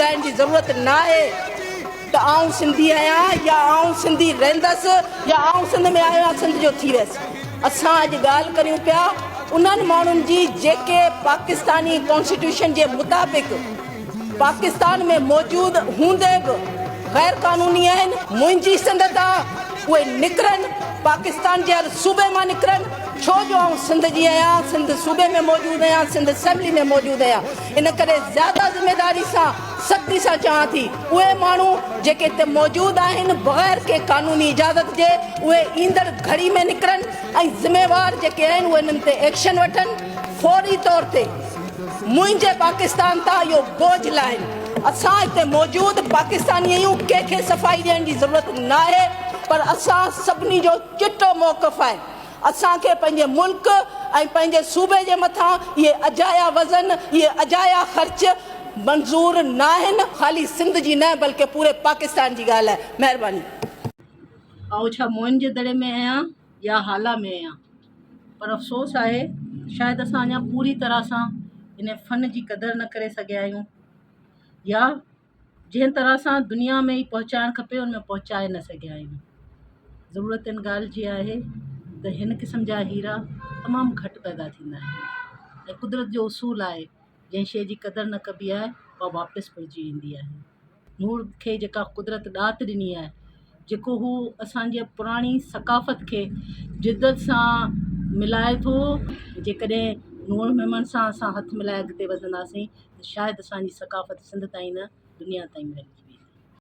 ٻڌائڻ جي ضرورت ناهي ته آئون سنڌي آهيان يا آئون سنڌي رهندس يا آئون سنڌ ۾ آيو آهيان سنڌ جو ٿي ويس. اسان اڄ ڳالهه ڪريون پيا انهن ماڻهن جي جيڪي پاڪستاني ڪانسٽيٽيوشن جي مطابق پاڪستان ۾ موجود هوندي به غير قانوني آهن. منهنجي سنڌ تان اهي نڪرن، پاڪستان جي هر صوبي مان نڪرن، ڇو جو آئون سنڌ جي آهيان، سنڌ صوبي ۾ موجود آهيان، سنڌ اسيمبلي ۾ موجود آهيان، ان ڪري زياده ذميداري سان سختي سان چوان ٿي اهي ماڻهو جيڪي هتي موجود آهن بغير ڪنهن قانوني اجازت جي اهي ايندڙ گهڙي ۾ نڪرن ۽ ذميوار جيڪي آهن اهي انهن تي ايڪشن وٺن فوري طور تي منهنجي پاڪستان تان اهو بوجهه لاهن اسان هتي موجود پاڪستاني آهيون ڪنهن کي صفائي ڏيڻ جي ضرورت ناهي پر اسان سڀني جو چٽو موقف آهي اسان کي پنهنجي ملڪ ۽ پنهنجي صوبي جي مٿان اهي اجايا وزن، اهي اجايا خرچ منظور ناهن. خالي سنڌ جي نه بلڪه پوري پاڪستان جي ڳالهه آهي. مهرباني. آئون ڇا موئن جي دڙي ۾ آهيان يا هالا ۾ آهيان پر افسوس آهي شايد اسان اڃا پوري طرح سان ان فن جي قدر نه ڪري سگهيا آهيون يا جنهن طرح سان دنيا ۾ ئي پهچائڻ کپي ان ۾ پهچائي نه سگهيا آهيون ضرورت ان ڳالهه جي آهي ته هن قسم جا هيرا تمام گهٽ پيدا ٿيندا آهن ۽ قدرت جو اصول آهي جنهن شيء جي قدر نه ڪبي آهي اها واپس ڦرجي ايندي آهي نور کي جيڪا قدرت ڏات ڏني آهي جيڪو هو اسان جي پراڻي ثقافت کي جدت سان ملائي ٿو جيڪڏهن نور ميمڻ سان اسان هٿ ملائي اڳتي وڌنداسين ته شايد اسان جي ثقافت سنڌ تائين نه دنيا تائين وڃي.